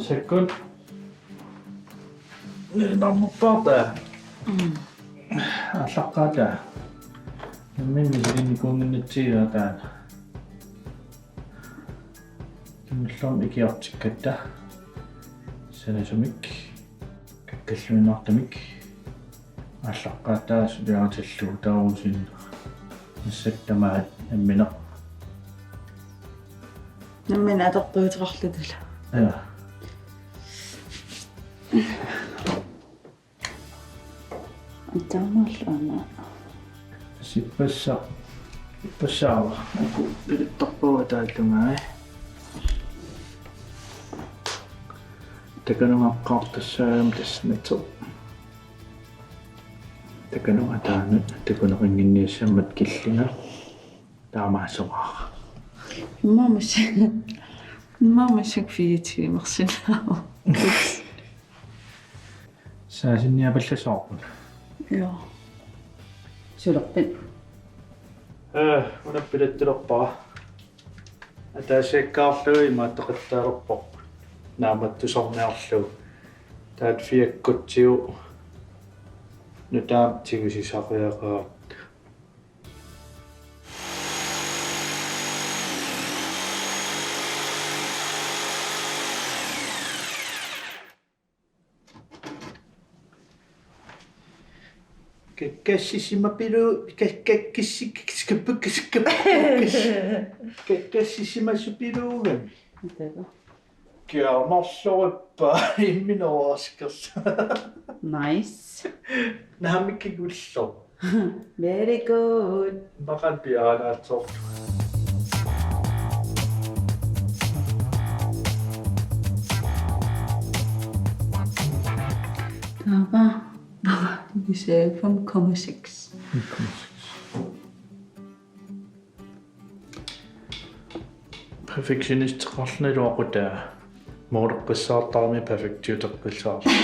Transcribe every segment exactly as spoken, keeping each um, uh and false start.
Sakkut. Nalunarnerpaartaa. Mm. Aallaqqaataa. Nammineq misilinnikuunnginnatsigu taanna. Kingullermik ikiortikkatta. Sanasumik. Kakkalluinnartumik. Aallaqqaataa suliaritillugu taaruusin. Massakkut tamaat nammineq. Nammineq atortuuteqarlutullu. Ja. Taamaallu aamma. Sippassa-, sippassaava. Uku pilittarpugut taallungai. Takanungaqqaartassaagami tassa nitsoq. Takanunga taanna takuneqannginniassammat killinga. Taamaassuara. Immaqa massakkut, immaqa massakkut fire timersinnaavoq. Saasinniapallassavarput. Joo. Sulerpit? Ee, una pilattulerpara. Ataasiakkaarlugu imaattoqattaalerpoq. Naammattusarniarlugu. Taava fiakkutsigu nutaamik tigusisariaqarput. Kakkassisimapilu-, kak-, kakkissi-, kak-, kak-, kakkassisimapiluugami. Kiamarlorippa imminut overraskersoq. Nice. Naamik kigulleq. Very good. Baqan piaanaatsoq. Taava. Fem komma seks. Perfektionisteqarluni iluaqutaa. Mooreqqissaartarami perfektiuteqqissaarluni.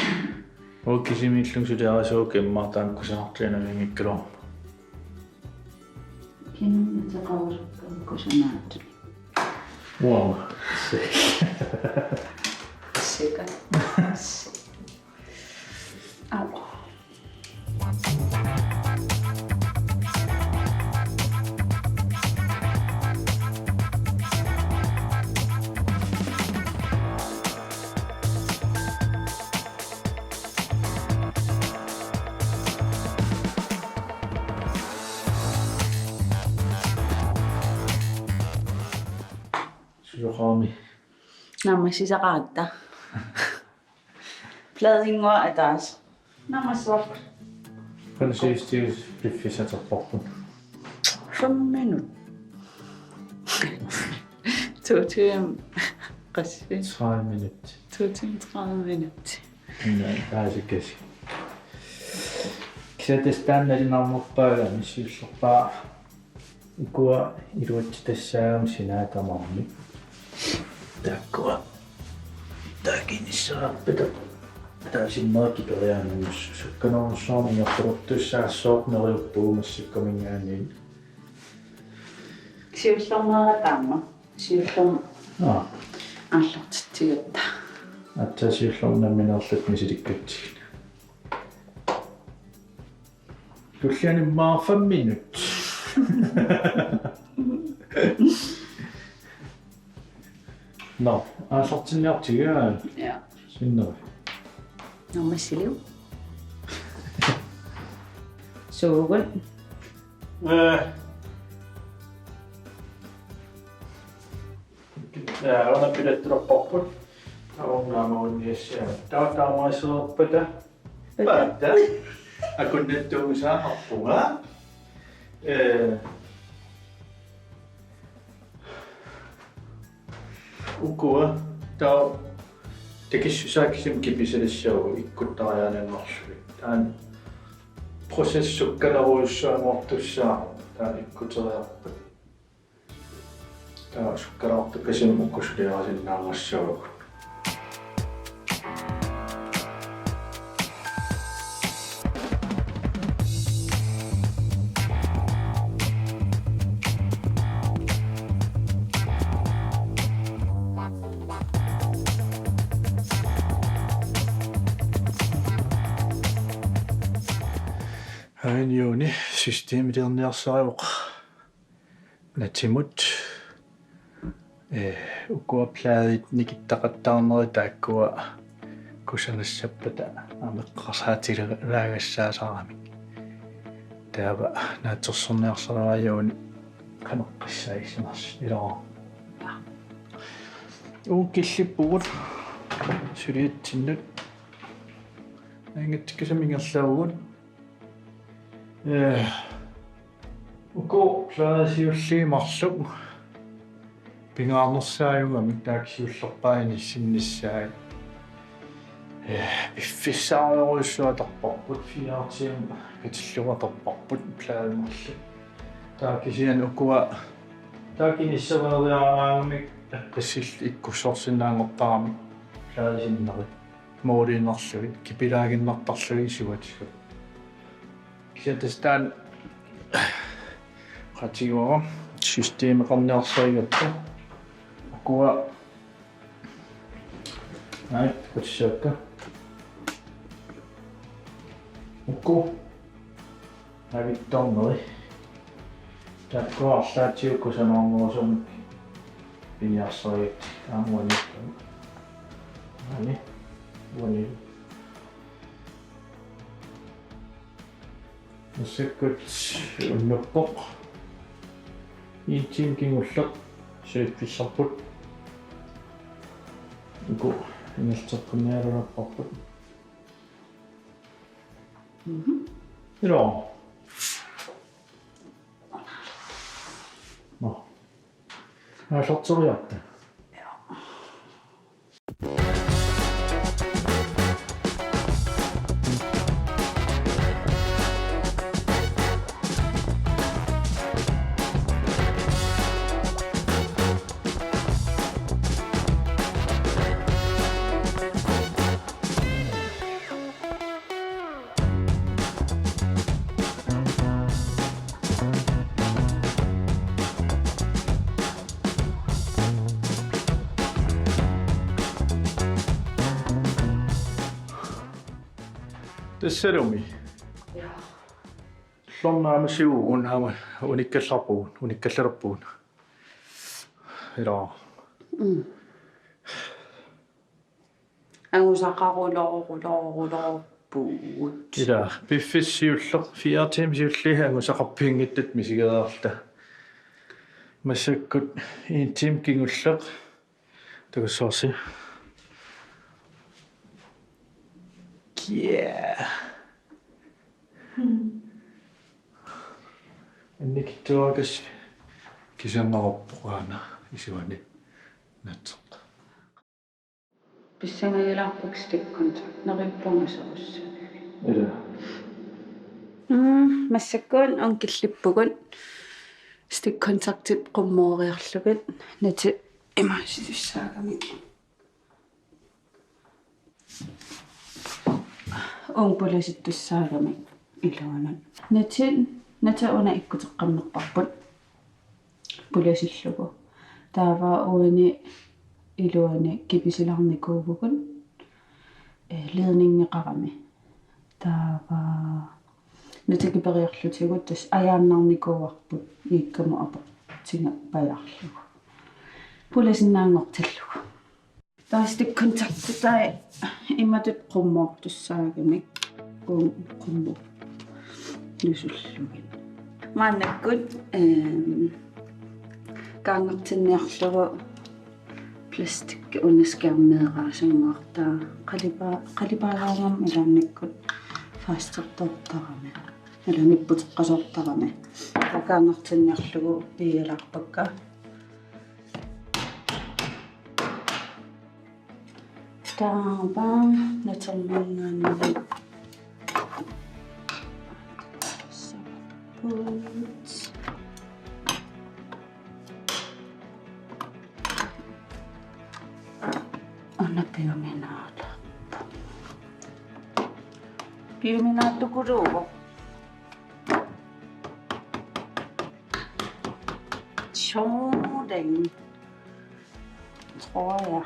Uagut kisimiillunga suliarisuugut immaqa taanna kusanartuinnaanngikkaluarpoq. Kinguneqarusukkagut kusanartut. Wow. Sick. Sick. Au. Susoqarami. Naammassisaqaratta. Pladeinnguaq ataaseq. Naammassivarput. Qanoq sivisutigisoq piffissaq atorparput? Fem minut. To timer. Qassi? Tredive minut. To timer, tredive minut. Naa, taasikkasi. Kisianni tassa taanna nalinarnerpaagami siullerpaaq. Ukua iluatsitassaagami sinaata tamarmik. Taakkua. Taakinissarpata. Taava sinneri kiperiaannarnerussaaq. Sukkanerussuarnik ingerlalertussaassooq neriuppugut massakkuminngaanniit. Siullermeeraq taama. Siullermik. Aa. Aallartitsigatta. Aatsaat siullermik nammineerluta misilikkatsigit. Tulliani immaqa fem minut. Nå, aallartinniartigaa. Ja. Sinneri. Naammassiliuk? Suugut. Ee. Ja, una pilattulerparput. Taava una aamma unniassiaq. Taava taamaasereerpata. Paata. Akunnattuusaarpunga. Ee. Ukua. Taava takissusaa kisimi kipisalissagu ikkuttariaannanngorlugit. Taanna processi sukkanerujussuanngortussaavoq. Taanna ikkuteriarpat. Taava sukkalaartukkasimi uku suliarisinnaanngassavagut. Aajuna systemiliorniarsarivoq natimut. Ee, ukua pladit nikittaqattaarnerit taakkua kusanassappata ameqqarsaatilaagassaasarami. Taava naatsorsorniarsarivaat aajuna qanoq qissaassimasoq ilaa. Uagut killippugut suliatsinnut. Angattikkasami ingerlaavugut. Ee, uku pladit siulliit marluk pingaarnersaajugami taakku siullerpaat inissinnissaat. Ee, piffissarujussuaq atorparput, fire timer katillugu atorparput pladit marluk. Taava kisianni ukua taakku inissereeriaraangamik eqqissillutik ikkussorsinnaanngortaramik pladit sinneri. Mooriinnarlugit, kipilaaginnartarlugit suatissut. Kisianni tassa taanna qatigoora systemeqarniarsarigatta. Ukua. Ai, kutsakka. Uku. Avittorneri. Taakkua arlaatigut kusanarnerusumik piniarsarigakkit aamma uaniittumi. Aani. Uani. Massakkut unnuppoq. En time kingulleq suliffissarput. Uku ingerlateqqinnialerparput. Mhm. Ilaa. Nå. Aallarteriarta. Tassalumi. Lornaamasiu unaama unikkallarpugut, unikkallalerpugut. Ilaa. Mm. Angusaqarulorulorulorpugut. Ilaa, piffissaq siulleq, fire timer siulliit angusaqarpianngitsut misigeriarluta. Massakkut en time kingulleq. Takussavarsi. Kia. Annikitsuarakas kisanngaruppoq aana isuani natseq. Pissangagilaarpakka stikkontakt neriuppunga sorussavit. Ila. Mm, massakkut uagut killippugut stikkontaktit qummooriarlugit natit imaasisussaagamik. Uagut pulasittussaagamik iluanut. Natit, natit una ikkuteqqammerparput pulasillugu. Taava uani iluani kipisilaarnikuuvugut, eh, ledningeqarami. Taava natit kiperiarlutigu tassa ajaannarnikuuarput iikkamut aportingapajaarlugu. Pulasinnaanngortillugu. Taava stikkontaktitai imatut qummoortussaagamik uagut qummunusullugit. Maannakkut, ehm, kaangertinniarlugu plastik una skærmeeraasanngoortaa qalipa-, qalipaaraangama ilaannikkut fastertoortarami. Ila nipputeqqasoortarami. Taava kaangertinniarlugu piialaarpakka. Taava naternerminngaanniit. Una piuminaaleq. Piuminaatukuluuvoq. Sådan. Tror jeg.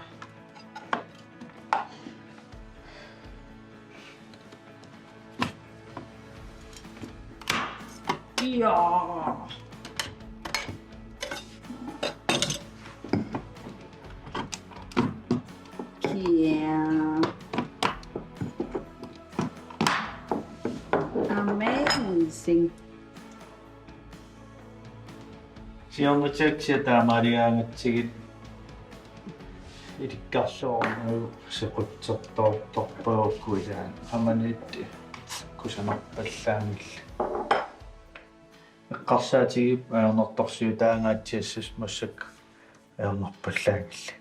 Ja. Yeah. Amazing. Siornatigut taamaaliaangatsigit ilikkarluarnagu sequtsertortorpagut, ilaanni qamaniit kusanarpallaanngillat. Eqqarsaatigipput ajornartorsiutaangaatsiassasut, massakkut ajornarpallaanngillat.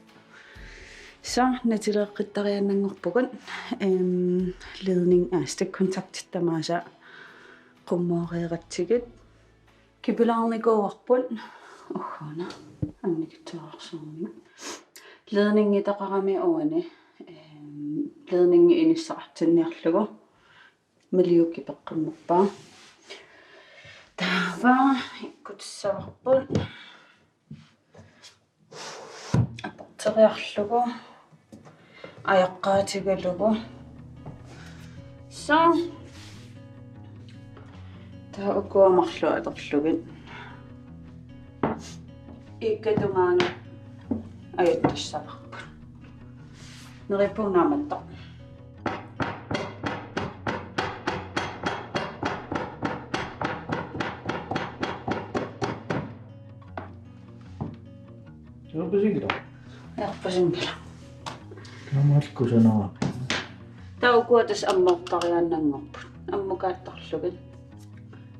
Så, natileeqqittariaannanngorpugut, ehm, ledning, ah, stikkontaktit tamaasa qummooreeratsigit. Kipilaarnikuuarput, ugguuna annikitsuararsuarmik. Ledningitaqarami uani, ehm, ledningi inissaqartinniarlugu. Maliuk kipeqqammerpaa. Taava ikkutissavarput. Aporteriarlugu. Ajaqqaatigalugu. Så. Taava ukua marluk atorlugit. Iikkat tungaanut ajuttussavarput. Neriuppunga naammattoq. Ajorpasinngilaat. Ajorpasinngilaat. Taamaallugu sanaa. Taava ukua tassa ammukartariaannanngorput. Ammukaattarlugit.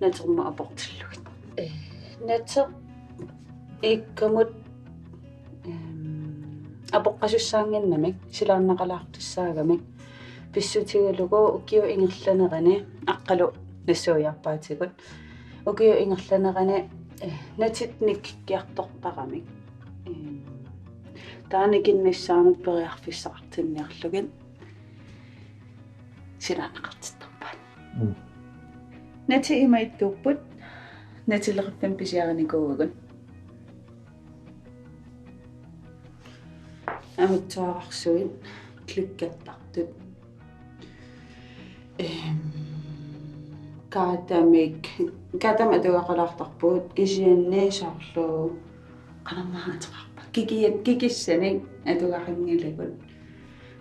Natermut aportillugit. Ee, nateq iikkamut, ehm, apoqqasussaannginnamik, silaannaqalaartussaagamik, pissutigalugu ukiup ingerlanerani, aqqalu nassuiaarpaatigut, ukiup ingerlanerani, eh, natit nikikkiartorparamik. Ehm, taava nikinnissaanut periarfissaqartinniarlugit silaannaqartittarpaat. Mm. Natit ima ittuupput, natileqiffimmik pisiarinikuuagut. Amitsuararsuit, klikkertartut. Ehm, kaatamik, kaatamik atugaqalaartarpugut, kisianni soorlu qanormaa ateqarpa. Kikiat, kikissanik atugaqanngilagut.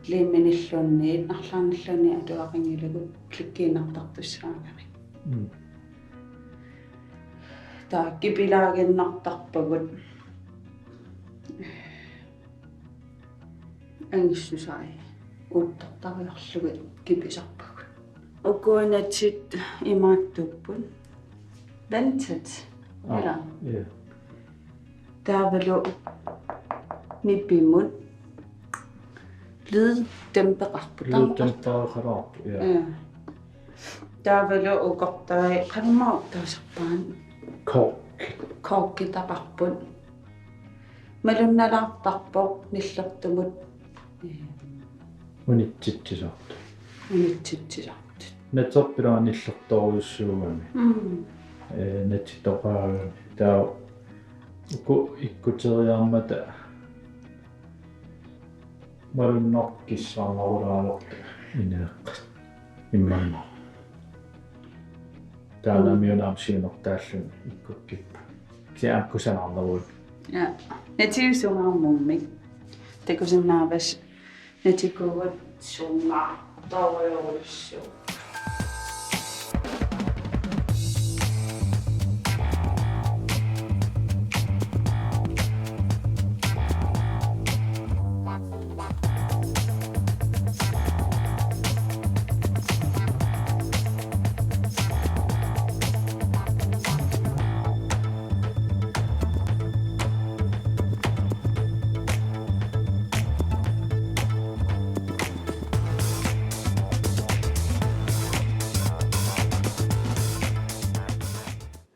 Liiminilluunniit, arlaannilluunniit atugaqanngilagut, klikkiinnartartussaagamik. Mm. Taava kipilaaginnartarpagut. Angissusai uuttortariarlugit kipisarpagut. Ukua natit imaattuupput. Vented. Aa, ila. Ja. Taavalu nipimut lyddæmpeqarput. Lyddæmpeqarput, ja. Ja. Taavalu ukortai qanormaa uttaasarpaat. Kork. Korkitaqarput. Malunnalaartarpoq nillertumut. Unitsitsisoortut. Unitsitsisoortut. Naterpilaaq nillertorujussuugami. Mm. Ee, natitoqaagami. Taava uku ikkuteriarmata malunnarpoq kissaarnarulaarluta ineeqqat. Immannut. Taanna Mm. miunaam siunertaalluni ikkukkippoq. Kisianni aamma kusanarneruvoq. Ja. Natiusungaarmummi. Takusinnaavasi natikuugut sungaartorujussuupput.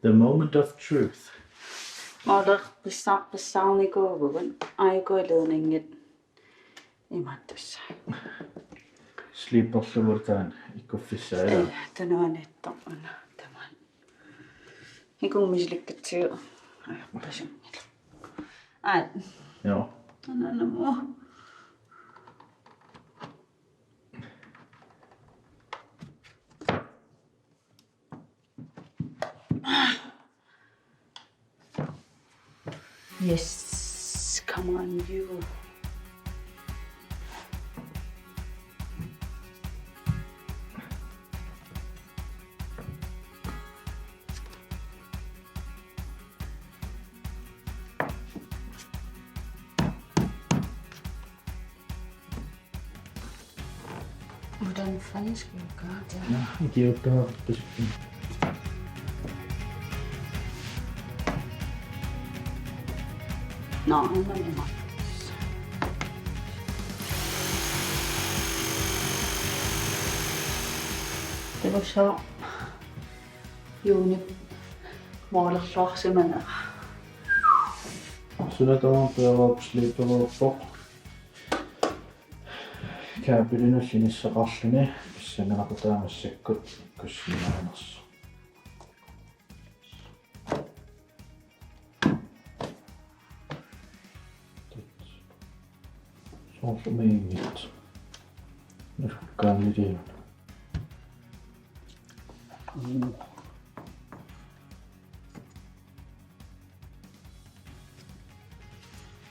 The moment of truth. Moler, pissaarpissaarnikuuvugut, aajuku ledningit imaattussaapput. Sliperlugu taanna ikkuffissaa, ilaa? Ee, tanuaniittoq una tamaat. Ikun misilikkatsigu. Aa, pasunngilaq. Aa. Joo. Ananamu. Yes, come on, you. Hvordan fanden skal jeg gøre det? Nå, idiot, du har besøgt. Nå, nu er det mig. Det var sjovt. Juuni. Målerluarsimanera. Suna tamarmi peererput sleepereerpoq. Kabelinut sinissaqarluni pissanganaqutaaq massakkut ikkussinnaanersoq. Soorlu umiinngitsoq. Nusukkaaniliuna.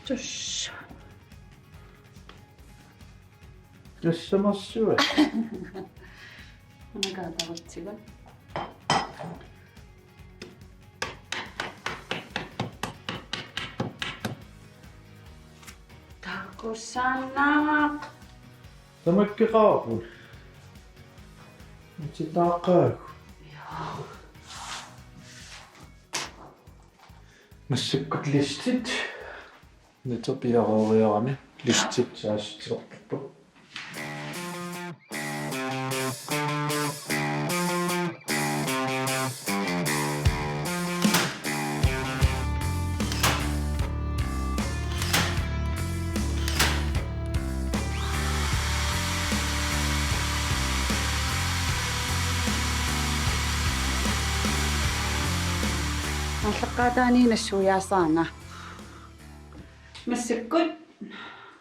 Tassa. Tassa massuat. Una kaatarutsigut. Takusaannaaq. Tamakkeqaarput. Ititaaqaagut. Joo. Massakkut listit. Nitsoq piareeriarami listit saassuteqarput. Aallaqqaataaniinnassuiaasaanga. Massakkut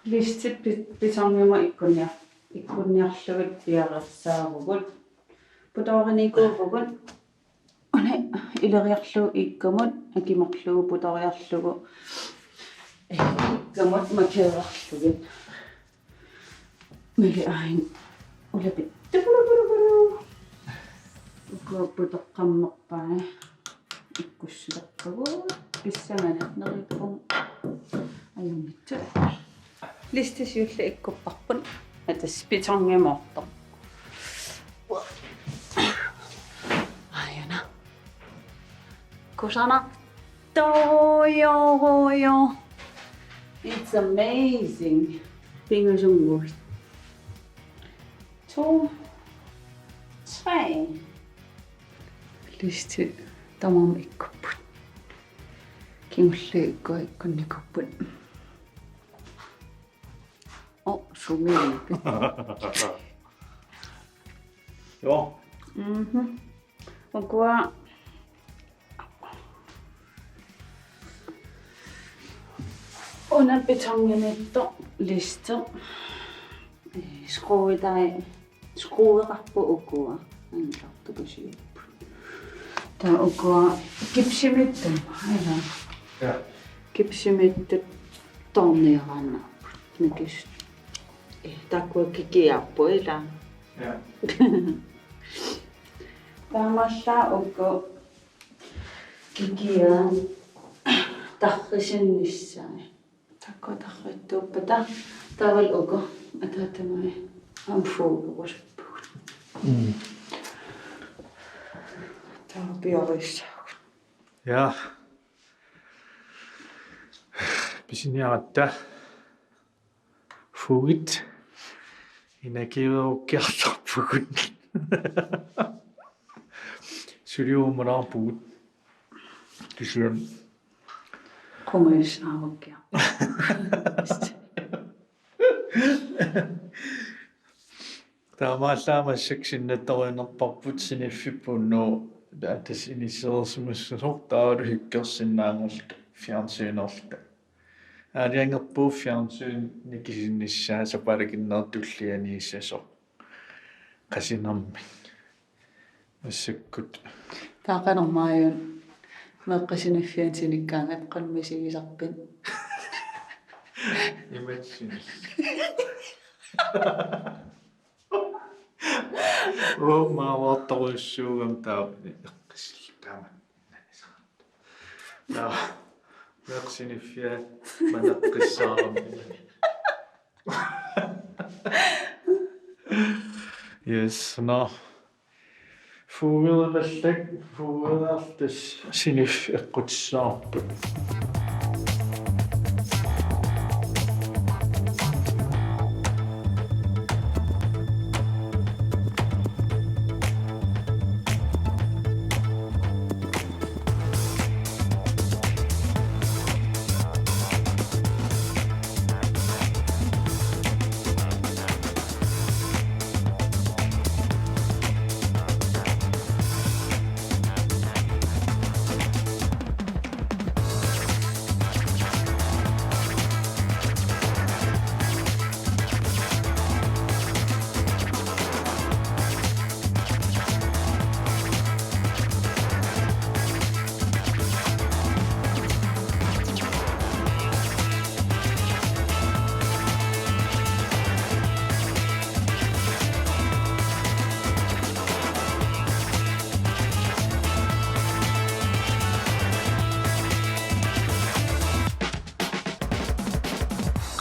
listit pi-, pisarngimut ikkunniar-, ikkunniarlugit piareersaavugut. Putooriniikuuvugut. Una ileriarlugu ikkumut, akimorlugu putooriarlugu ikkumut markeerlugit. Mali ain ulapit. Tukuru, kuru, kuru. Ukua putoqqammerpai. Ikkussilerpagut. Pissanganaq neriuppunga. Ajunngitsut. Listi siulleq ikkupparput. Atas pisarngimoortoq. Ajuna. Kusanartoq, joo, joo. It's amazing. Pingasunngui. To. Tre. Listi tamarmik ikkupput. Kingulliit ikkua ikkunnikuupput. Oh, sumiipput. Joo. Mhm. Ukua. Una pisarngimiittoq listi. Eh, skruetai. Skrueqarput ukua. Antartukusiup. Taava ukua gipsimiittut. Aja. Ja. Gipsimiittut torniaraannaapput. Nikis. Eh, taakkua kikiaapput, ilaa. Ja. Taamaallaat uku kikiaat tarrisinnissaat. Taakkua tarrittuuppata taavalu uku ataatama aamma fuugerusuppugut. Mm. Taava piareersaagut. Ja. Pisiniaratta. Fuugit. Energierukkiartorpugut. Suliummalaarpugut. Kisianni. Qungajussaarukkit. Taamaallaat massakkut sinnattorinerparput, siniffipput unnugu, taava tassa inissereersimassasoq taavalu hyggersinnaanngorluta fjernsynerluta. Aalajangerpugut fjernsyn nikisinnissaa sapaatip akunneri tullianiissasoq. Qasinermik. Massakkut. Taava qanormaajun Meeqqat siniffianni sinikkaangat qanoq misigisarpit? Imagine. Uumaavortorujussuugami taava eqqissillaama. Naa, meeqqat siniffiat maneqqissaarami. Yes, no. Fuuereerallak, fuuereertas sinif eqqutissaarput.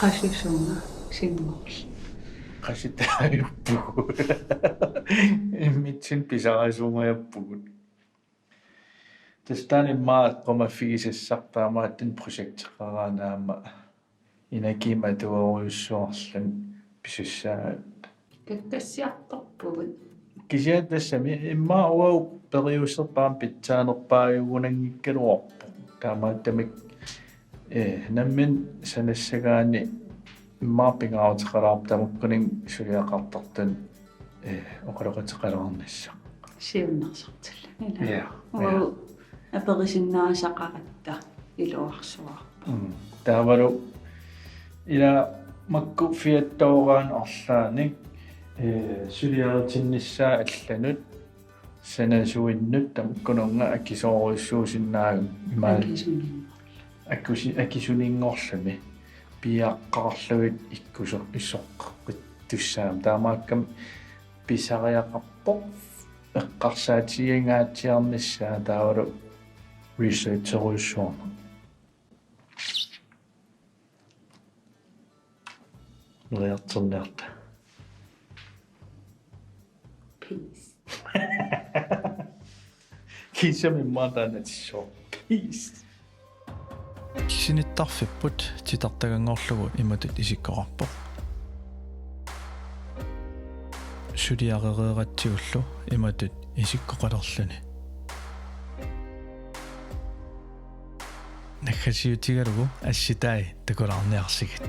Qassit suna sinngorlugit? Qassit taajuppugut. Immitsinnut pisarisunngajappugut. Tassa taanna immaqa eqqumaffigisassaq taamaattumik projekteqaraanni aamma energiimik atuarujussuarluni pisussaagatta. Kakkassiartorpugut. Kisianni tassami immaqa uagut periuserput aamma pitsaanerpaajugunanngikkaluarpoq. Taamaattumik, eh, nammineq sanassagaanni immaqa pingaaruteqalaarpoq tamakkuninnga suliaqartartunut, eh, oqaloqateqalaarnissaq. Siunnersortillugu, ilaa. Ja, ja. Uagut aperisinnaasaqaratta iluarsuarpoq. Mm. Taavalu ila makku fiattooraanni arlaannik, eh, suliaritinnissaa allanut, sanasuinnut tamakkununnga akisoorujussuusinnaagamik imaal-, akisuninngorluni. Akusi-, akisuninngorluni piaqqaarlugit ikkuso-, isoqqittussaammat. Taamaakkami pisariaqarpoq eqqarsaatigingaatsiarnissaa taavalu researcherujussuarmik. Neriartorniarta. Peace. Kiisami immaqa taanna tissooq. Peace. Sinittarfipput titartaganngorlugu imatut isikkoqarpoq. Suliarereeratsigullu imatut isikkoqalerluni. Naggasiutigalugu assitai takulaarniarsigit.